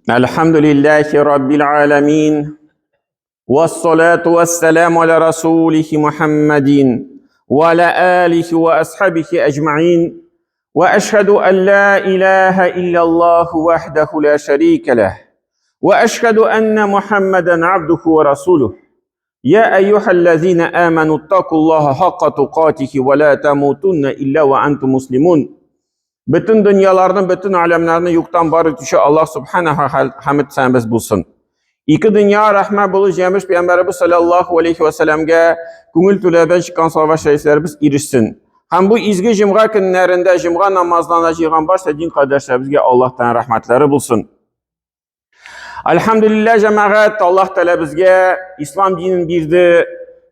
الحمد لله رب العالمين والصلاة والسلام على رسوله محمد وعلى آله وأصحابه أجمعين وأشهد أن لا إله إلا الله وحده لا شريك له وأشهد أن محمدا عبده ورسوله يا أيها الذين آمنوا اتقوا الله حق تقاته ولا تموتن إلا وأنتم مسلمون Бөтен дөньяларны, бөтен аләмнәрне юктан бар итүче Аллаһ Субханаһу хәмд сәнбез булсын. Ике дөнья рәхмә булу җәмеш пәйгамбәребез саллаллаһу алейхи ва сәлламгә күңел түләбән чыккан салават шәрифләребез ирешсен. Һәм бу изге җомга көннәрендә җомга намазларына җыйган барча дин кардәшләребезгә Аллаһтан рәхмәтләре булсын. Альхамдулилла, җәмәгать, Аллаһ Тәгалә безгә ислам динен бирде,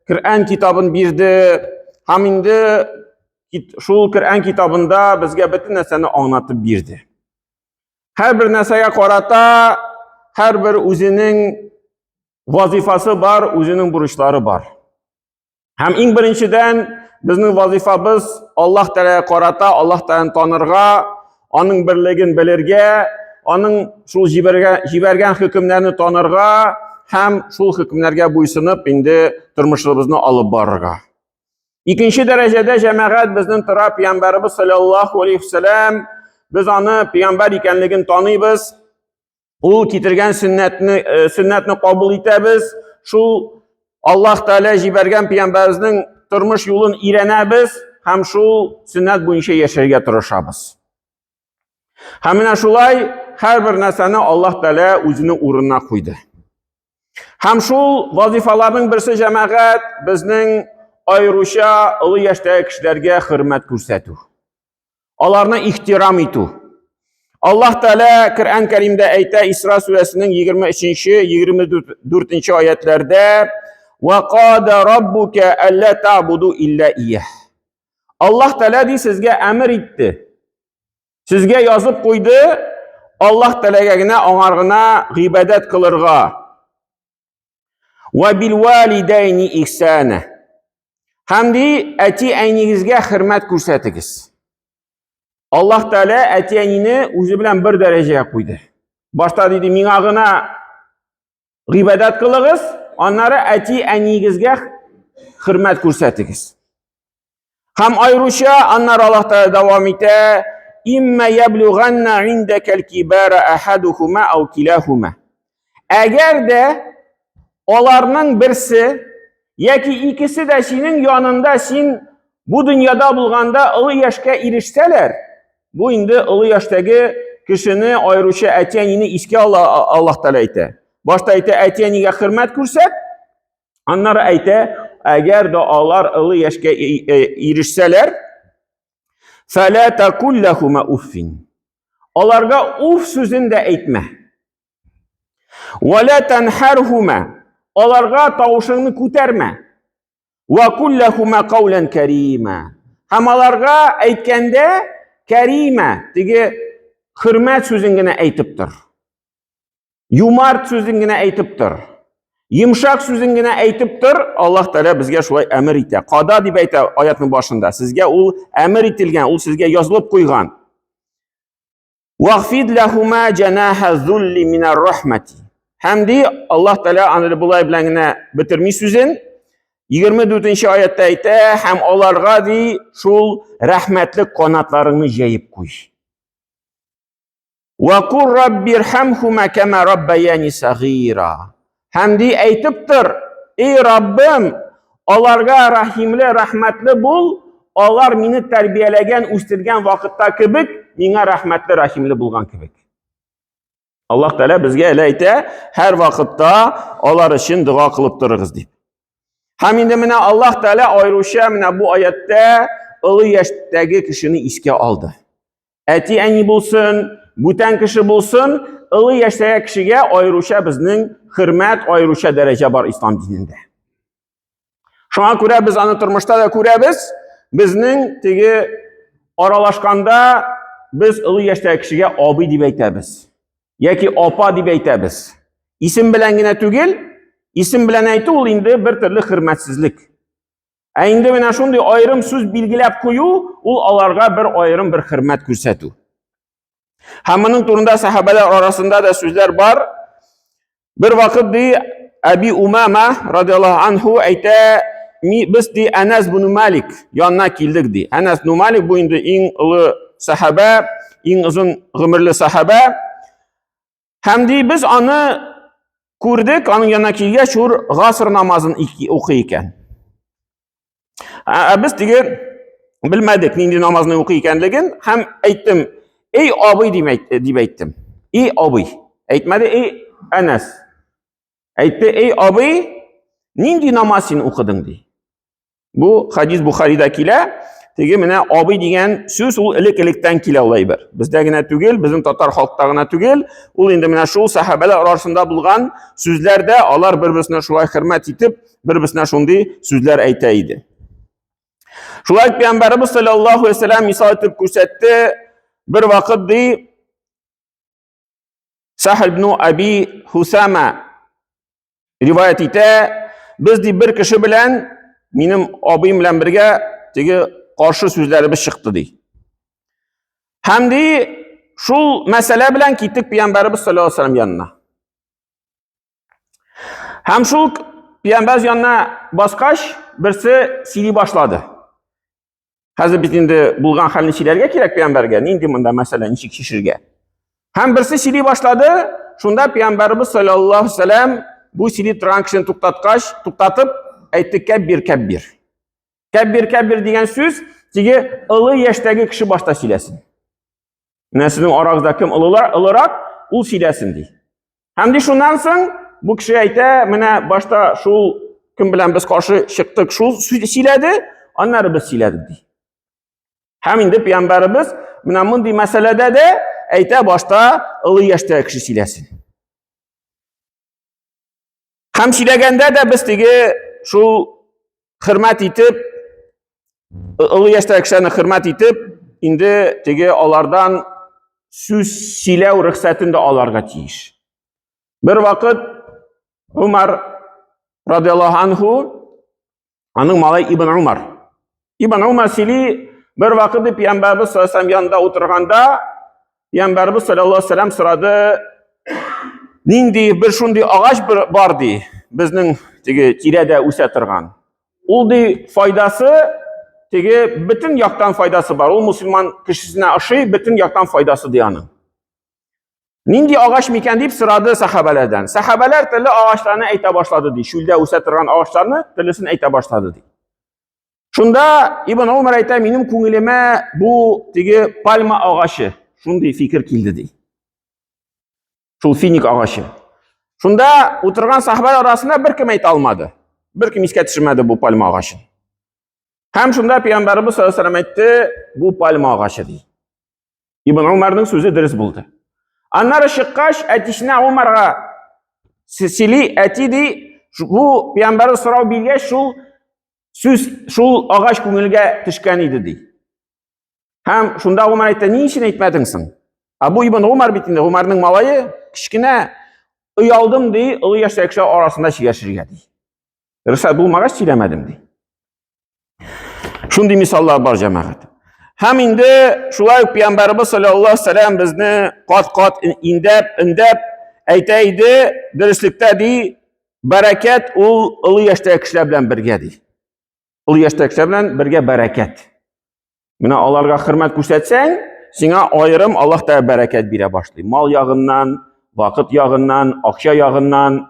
Коръән китабын бирде. Һәм инде шул Коръән китабында безгә бөтен нәрсәне аңлатып бирде. Һәрбер нәрсәгә карата һәрбер үзенең вазифасы бар, үзенең бурычлары бар. Һәм иң беренчедән безнең вазифабыз Аллаһ Тәгаләгә карата Аллаһ Тәгаләне танырга, аның берлеген белергә, аның шул җибәргән, җибәргән хөкемнәрне танырга һәм шул хөкемнәргә буйсынып инде тормышыбызны алып барырга. Икенче дәрәҗәдә җәмәгать безнең тора пәйгамбәребез саллаллаһу алейхи вәсәләм, без аны пәйгамбәр икәнлеген таныйбыз. Ул китергән сөннәтне, э, сөннәтне кабул итәбез. Шул Аллаһ Тәгалә җибәргән пәйгамбәребезнең тормыш юлын өйрәнәбез һәм шул сөннәт буенча яшәргә тырышабыз. Һәм менә шулай һәрбер нәрсәне Аллаһ Тәгалә үзенең урынына куйды. Һәм шул вазифаларның берсе җәмәгать безнең аеруча олы яшьтәге кешеләргә хөрмәт күрсәтү. Аларны ихтирам итү. Аллаһ Тәгалә Коръән Кәримдә әйтә, Исра сүрәсенең 23-нче, 24-нче аятләрдә: "Ва када раббука алла та'буду илля иях". Аллаһ Тәгалә ди сезгә әмер итте. Сезгә язып куйды, Аллаһ Тәгаләгә генә, аңар гына гыйбадәт кылырга. Ва бил валидайни ихсана. Һәм ди, әти-әнигезгә хөрмәт күрсәтегез. Аллаһ Тәгалә әти-әнине үзе белән бер дәрәҗәгә куйды. Башта диде, миңа гына гыйбадәт кылыгыз, аннары әти-әниегезгә хөрмәт күрсәтегез. Һәм аеруча аннары Аллаһ Тәгалә дәвам итә, имма яблуганна индакал кибара ахадухума ау килахума. Әгәр дә аларның берсе яки икесе дә синең янында син бу дөньяда булганда олы яшькә ирешсәләр, бу инде олы яшьтәге кешене аеруча әти-әнине искә ала Аллаһ Тәгалә әйтә. Башта әйтә, әти-әнигә хөрмәт күрсәт, Аннары әйтә, әгәр дә алар олы яшькә ирешсәләр, фәлә тәкул ләхума уффин. Аларга уф сүзен дә әйтмә. Вәлә тәнхәрхума. Аларга тавышыңны күтәрмә. Вә кул ләхума каулән кәрима. Һәм аларга әйткәндә кәрима, теге хөрмәт сүзен генә әйтеп тор. Юмарт сүзен генә әйтеп тор. Йомшак сүзен генә әйтеп тор, Аллаһ Тәгалә безгә шулай әмер итә. Када дип әйтә аятның башында. Сезгә ул әмер ителгән, ул сезгә язылып куйган. Вахфид лахума җанаха зулли минар рахмати. Һәм ди Аллаһ Тәгалә аны болай белән генә бетерми сүзен. 24 аятта әйтә, һәм аларга ди шул рәхмәтле канатларыңны җәеп куй. Ва кур раббирхамхума кама раббаяни сагира. Һәм ди әйтеп тор, эй Раббым, аларга рәхимле, рәхмәтле бул, алар мине тәрбияләгән, үстергән вакытта кебек, миңа рәхмәтле, рәхимле булган кебек. Аллаһ Тәгалә безгә әле әйтә, һәр вакытта алар өчен дога кылып торыгыз дип. Һәм инде менә Аллаһ Тәгалә аеруча менә бу аятта олы яшьтәге кешене искә алды. Әти-әни булсын, бүтән кеше булсын, олы яшьтәге кешегә аеруча безнең хөрмәт, аеруча дәрәҗә бар ислам динендә. Шуңа күрә без аны тормышта да күрәбез. Безнең теге аралашканда без олы яшьтәге кешегә абый дип әйтәбез. Яки апа дип әйтәбез. Исем белән генә түгел, исем белән әйтү ул инде бер төрле хөрмәтсезлек. Ә инде менә шундый аерым сүз билгеләп кую, ул аларга бер аерым бер хөрмәт күрсәтү. Һәм моның турында сәхабәләр арасында да сүзләр бар. Бер вакыт ди Әби Умама радиаллаһу анху әйтә, без ди Әнәс бин Малик янына килдек ди. Әнәс бин Малик бу инде иң олы сәхабә, иң озын гомерле сәхабә. Һәм ди без аны күрдек, аның янына килгәч, ул гаср намазын укый икән. Ә без теге белмәдек нинди намазны укый икәнлеген һәм әйттем, "Эй абый" дип әйттем. "Эй абый". Әйтмәде, "Эй Әнәс". Әйтте, "Эй абый, нинди намаз син укыдың?" ди. Бу хадис Бухарида килә. Теге менә абый дигән сүз ул элек-электән килә ул әйбер. Бездә генә түгел, безнең татар халкта гына түгел, ул инде менә шул сәхабәләр арасында булган сүзләр дә алар бер-берсенә шулай хөрмәт итеп, бер-берсенә шундый сүзләр әйтә иде. Шулай пәйгамбәребез саллаллаһу алейһи вәсәлләм мисал итеп күрсәтте. Бер вакыт ди Сахл ибн Аби Хусама риваять итә, без ди бер кеше белән минем абыем белән бергә теге каршы сүзләребез чыкты ди. Һәм ди шул мәсьәлә белән киттек пәйгамбәребез саллаллаһу алейһи вәсәлләм янына. Һәм шул пәйгамбәр янына баскач, берсе сөйли башлады. Хәзер бит инде булган хәлне сөйләргә кирәк пәйгамбәргә, нинди монда мәсьәлә, ничек чишергә. Һәм берсе сөйли башлады, шунда пәйгамбәребез саллаллаһу алейһи вәсәлләм бу сөйли торган кешене туктаткач, туктатып әйтте: "Кәббир, кәббир". Кәббир, кәббир дигән сүз теге олы яшьтәге кеше башта сөйләсен. Менә сезнең арагызда кем олылар, олырак, ул сөйләсен ди. Һәм ди шуннан соң бу кеше әйтә, менә башта шул кем белән без каршы чыктык, шул сөйләде, аннары без сөйләдек ди. Һәм инде пәйгамбәребез менә мондый мәсьәләдә дә әйтә, башта олы яшьтәге кеше сөйләсен. Һәм сөйләгәндә дә без теге шул хөрмәт итеп, олы яшьтәге кешеләрне хөрмәт итеп, инде теге алардан сүз сөйләү рөхсәтен дә аларга тиеш. Бер вакыт Умар радиаллаһу анху аның малай Ибн Умар. Ибн Умар сөйли, бер вакыт дип Пәйгамбәрбез саллаллаһу алейһи янында утырганда, Пәйгамбәрбез саллаллаһу алейһи вәсәлләм сорады, нинди бер шундый агач бер бар ди, безнең теге тирәдә үсә торган. Ул ди файдасы теге бөтен яктан файдасы бар. Ул мусульман кешесенә ошый, бөтен яктан файдасы ди аның. Нинди агач микән дип сорады сахабәләрдән. Сахабәләр төрле агачларны әйтә башлады ди. Чүлдә үсә торган агачларны төрлесен әйтә башлады ди. Шунда Ибн Умар әйтә, минем күңелемә бу теге пальма агачы шундый фикер килде ди. Шул финик агачы. Шунда утырган сахабәләр арасында беркем әйтә алмады. Беркем искә төшермәде бу пальма агачын. Һәм шунда пәйгамбәребез саллаллаһу алейһи вәсәлләм әйтте, бу пальма агачы ди. Ибн Умарның сүзе дөрес булды. Аннары чыккач, әтисенә Умарга сөйли, әти ди, бу пәйгамбәр сорау биргәч, шул сүз, шул агач күңелгә төшкән иде ди. Һәм шунда Умар әйтте, ни өчен әйтмәдең соң? Ә бу Ибн Умар бит инде, Умарның малае, кечкенә, оялдым ди, олы яшьтәге кешеләр арасында сөйләшергә ди. Рөхсәт булмагач сөйләмәдем ди. Шундый мисаллар бар җәмәгать. Һәм инде шулай ук пәйгамбәребез саллаллаһу алейһи вәсәлләм безне кат-кат индәп, өндәп әйтә иде, дөреслектә ди, бәрәкәт ул олы яшьтәге кешеләр белән бергә ди. Олы яшьтәге кешеләр белән бергә бәрәкәт. Менә аларга хөрмәт күрсәтсәң, сиңа аерым Аллаһ Тәгалә бәрәкәт бирә башлый. Мал ягыннан, вакыт ягыннан, акча ягыннан.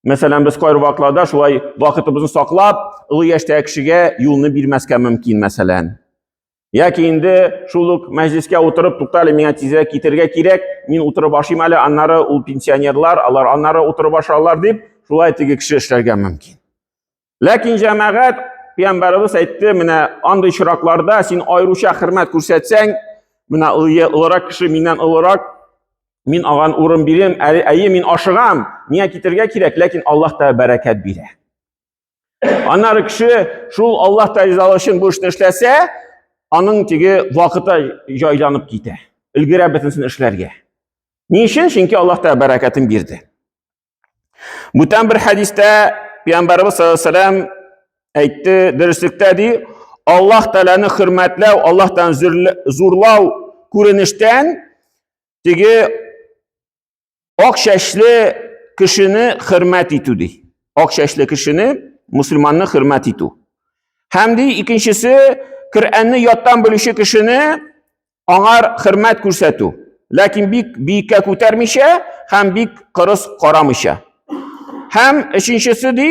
Мәсәлән, без кайбер вакытларда шулай вакытыбызны саклап, олы яшьтәге кешегә юлны бирмәскә мөмкин, мәсәлән. Яки инде шул ук мәҗлескә утырып, тукта әле, миңа тизрәк китергә кирәк, мин утырып ашыйм әле, аннары ул пенсионерлар, алар аннары утырып ашарлар дип, шулай теге кеше эшләргә мөмкин. Ләкин җәмәгать, пәйгамбәребез әйтте, менә андый очракларда син аеруча хөрмәт күрсәтсәң, менә олырак кеше миннән олырак, мин аган урын бирем, әйе, мин ашыгам, миңа китергә кирәк, ләкин Аллаһ та бәрәкәт бирә. Аннары кеше шул Аллаһ та ризалыгы өчен бу эшне эшләсә, аның теге вакыты җайланып китә. Өлгерә бөтенсен эшләргә. Ни өчен? Чөнки Аллаһ та бәрәкәтен бирде. Бүтән бер хәдистә Пәйгамбәребез саллаллаһу алейһи вәсәлләм әйтте, дөреслектә ди, Аллаһ Тәгаләне хөрмәтләү, Аллаһ Тәгаләне зурлау күренештән. теге ак чәчле кешене хөрмәт итү ди. Ак чәчле кешене, мусульманны хөрмәт итү. Һәм ди икенчесе Коръәнне яттан белүче кешене аңар хөрмәт күрсәтү. Ләкин бик биеккә күтәрмичә һәм бик кырыс карамыйча. Һәм өченчесе ди,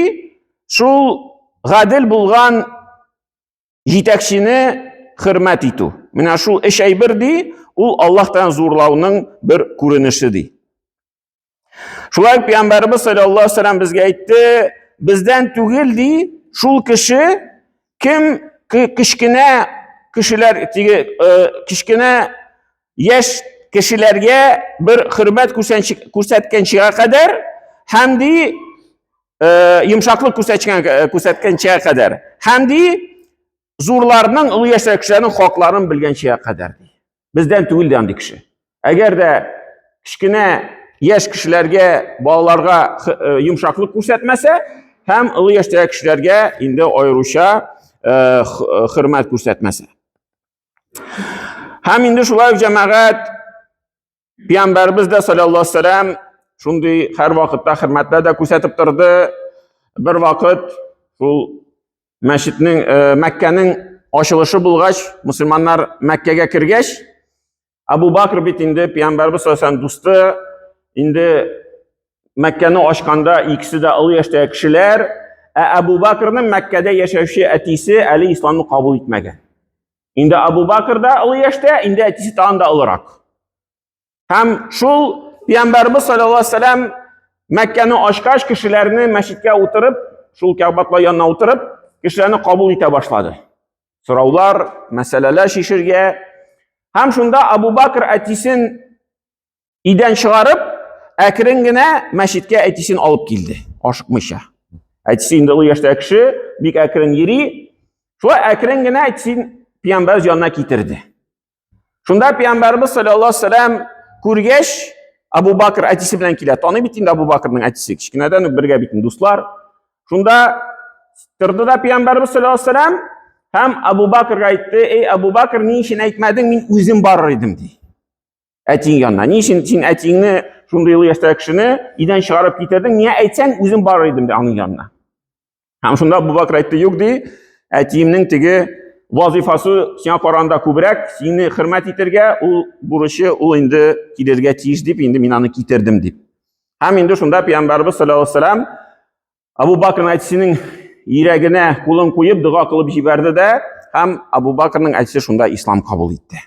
шул гадел булган җитәкчене хөрмәт итү. Менә шул өч әйбер ди, ул Аллаһтан зурлауның бер күренеше ди. Шулай ук пәйгамбәребез саллаллаһу алейһи вәсәлләм безгә әйтте, бездән түгел ди, шул кеше кем кечкенә кешеләр теге э, кечкенә яшь кешеләргә бер хөрмәт күрсәткәнчегә кадәр һәм ди э, йомшаклык күрсәткән күрсәткәнчегә кадәр һәм ди зурларның, олы яшьтәге кешеләрнең хакларын белгәнчегә кадәр ди. Бездән түгел ди андый кеше. Әгәр дә кечкенә яшь кешеләргә, балаларга э, йомшаклык күрсәтмәсә һәм олы яшьтәге кешеләргә инде аеруча э, э, хөрмәт күрсәтмәсә. Һәм инде шулай ук җәмәгать Пәйгамбәребез дә саллаллаһу алейһи вәсәлләм шундый һәр вакытта хөрмәтләр дә күрсәтеп торды. Бер вакыт шул мәчетнең э, Мәккәнең ачылышы булгач, мусульманнар Мәккәгә кергәч, Абу Бакр бит инде пәйгамбәребез саллаллаһу алейһи дусты, инде Мәккәне ачканда икесе дә олы яшьтәге кешеләр, ә Абу Бакрның Мәккәдә яшәүче әтисе әле исламны кабул итмәгән. Инде Абу Бакр да олы яшьтә, инде әтисе тагын да олырак. Һәм шул Пәйгамбәрбез саллаллаһу алейһи вәсәлләм Мәккәне ачкач, кешеләрне мәчеткә утырып, шул Кәгъбатлар янына утырып, кешеләрне кабул итә башлады. Сораулар, мәсьәләләр чишергә. Һәм шунда Абу Бакр әтисен Өйдән чыгарып, әкрен генә мәчеткә әтисен алып килде, ашыкмыйча. Әтисе инде олы яшьтәге кеше, бик әкрен йөри. Шулай әкрен генә әтисен пәйгамбәрбез янына китерде. Шунда пәйгамбәрбез саллаллаһу алейһи вәсәлләм күргәч, Абу Бакр әтисе белән килә. Таный бит инде Абу Бакрның әтисе, кечкенәдән үк бергә бит дуслар. Шунда торды да пәйгамбәрбез саллаллаһу алейһи вәсәлләм һәм Абу Бакрга әйтте: "Эй Абу Бакр, ни өчен әйтмәдең? Мин үзем барыр идем" ди. Әтиң янына. Ни өчен син әтиңне шундый олы яшьтәге кешене өйдән чыгарып китердең? Миңа әйтсәң, үзем барыр идем ди аның янына. Һәм шунда Абу Бакр әйтте, юк ди, әтиемнең теге вазифасы сиңа караганда күбрәк, сине хөрмәт итәргә, ул бурычы, ул инде килергә тиеш дип, инде мин аны китердем дип. Һәм инде шунда Пәйгамбәрбез саллаллаһу алейһи вәсәлләм Абу Бакрның әтисенең йөрәгенә кулын куеп дога кылып җибәрде дә, һәм Абу Бакрның әтисе шунда ислам кабул итте.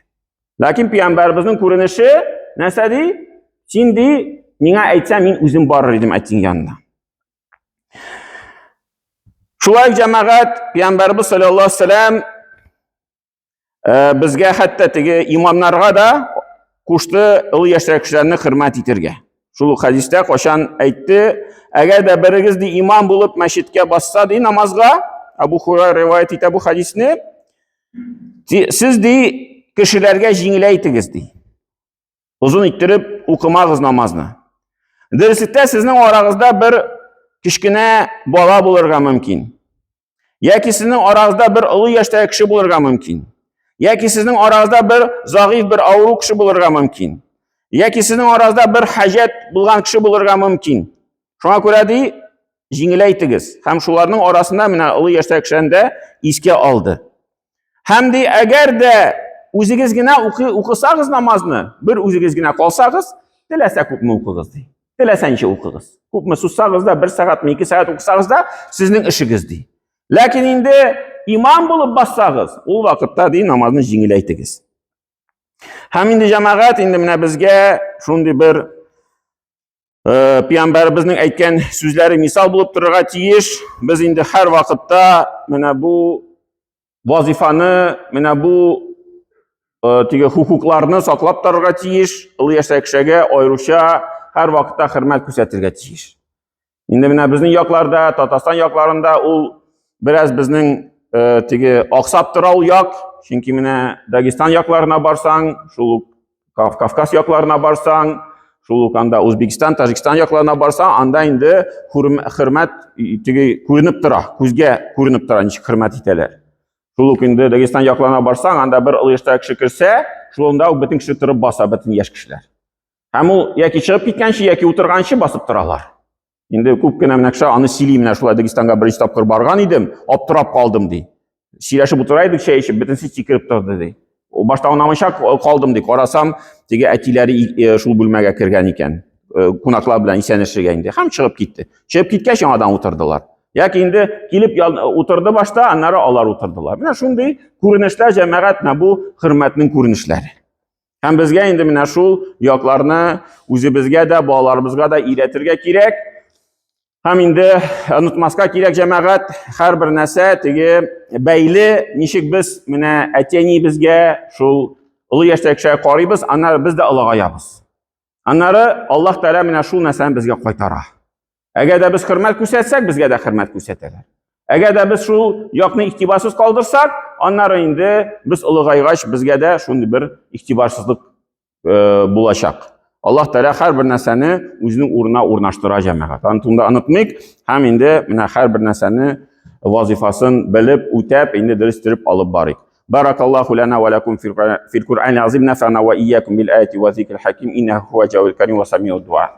Ләкин пәйгамбәребезнең күренеше нәрсә ди? Син ди, миңа әйтсәң, мин үзем барыр идем әтиң янына. Шулай җәмәгать, пәйгамбәребез саллаллаһу алейһи вәсәлләм Э, безгә хәтта теге имамнарга да кушты олы яшьтәге кешеләрне хөрмәт итәргә. Шул ук хәдистә кайчан әйтте, әгәр дә берегез ди имам булып мәчеткә басса ди намазга, Абу Хурайра риваять итә бу хәдисне, сез ди кешеләргә җиңеләйтегез ди. Озын иттереп укымагыз намазны. Дөреслектә сезнең арагызда бер кечкенә бала булырга мөмкин. Яки сезнең арагызда бер олы яшьтәге кеше булырга мөмкин. Яки сезнең арагызда бер загыйф, бер авыру кеше булырга мөмкин. Яки сезнең арагызда бер хаҗәт булган кеше булырга мөмкин. Шуңа күрә ди, җиңеләйтегез. Һәм шуларның арасында менә олы яшьтәге кешеләрне дә искә алды. Һәм ди, әгәр дә үзегез генә укы, укысагыз намазны, бер үзегез генә калсагыз, теләсә күпме укыгыз ди. Теләсә ничә укыгыз. Күпме сузсагыз да, бер сәгатьме, ике сәгать укысагыз да, сезнең эшегез ди. Ләкин инде имам булып бассагыз, ул вакытта ди намазны җиңеләйтегез. Һәм инде җәмәгать инде менә безгә шундый бер Э, пәйгамбәребезнең әйткән сүзләре мисал булып торырга тиеш. Без инде һәр вакытта менә бу вазифаны, менә бу э, теге хукукларны саклап торырга тиеш. Олы яшьтәге кешегә аеруча һәр вакытта хөрмәт күрсәтергә тиеш. Инде менә безнең якларда, Татарстан якларында ул бераз безнең э, теге аксап тора ул як, чөнки менә Дагестан якларына барсаң, шул ук Кавказ якларына барсаң, шул ук анда Узбекистан, Таҗикстан якларына барсаң, анда инде хөрмәт теге күренеп тора, күзгә күренеп тора, ничек хөрмәт итәләр. Шул ук инде Дагестан якларына барсаң, анда бер олы яшьтәге кеше керсә, шунда ук бөтен кеше торып баса, бөтен яшь кешеләр. Һәм ул яки чыгып киткәнче, яки утырганчы басып торалар. Инде күп кенә менә кеше аны сөйли, менә шулай Дагестанга беренче тапкыр барган идем, аптырап калдым ди. Сөйләшеп утыра идек, чәй эчеп, бөтенесе сикереп торды ди. Ул башта аңламыйча калдым ди. Карасам, теге әтиләре э, шул бүлмәгә кергән икән. Э, кунаклар белән исәнләшергә инде. Һәм чыгып китте. Чыгып киткәч, яңадан утырдылар. Яки инде килеп утырды башта, аннары алар утырдылар. Менә шундый күренешләр җәмәгать, менә бу хөрмәтнең күренешләре. Һәм безгә инде менә шул якларны үзебезгә дә, балаларыбызга да өйрәтергә кирәк. Һәм инде онытмаска кирәк җәмәгать, һәрбер нәрсә теге бәйле, ничек без менә әти-әниебезгә шул олы яшьтәге кешегә карыйбыз, аннары без дә олыгаябыз. Аннары Аллаһ Тәгалә менә шул нәрсәне безгә кайтара. Әгәр дә без хөрмәт күрсәтсәк, безгә дә хөрмәт күрсәтәләр. Әгәр дә без шул якны игътибарсыз калдырсак, аннары инде без олыгайгач, безгә дә шундый бер игътибарсызлык э, булачак. Аллаһ Тәгалә һәрбер нәрсәне үзенең урынына урнаштыра җәмәгать. Аны турында онытмыйк һәм инде менә һәрбер нәрсәне вазифасын белеп, үтәп, инде дөрес итеп алып барыйк. Баракаллаху лана ва лакум фил Кур'анил азим нафана ва иякум бил аяти ва зикрил хаким иннаху хуа җавил карим ва самиуд дуа.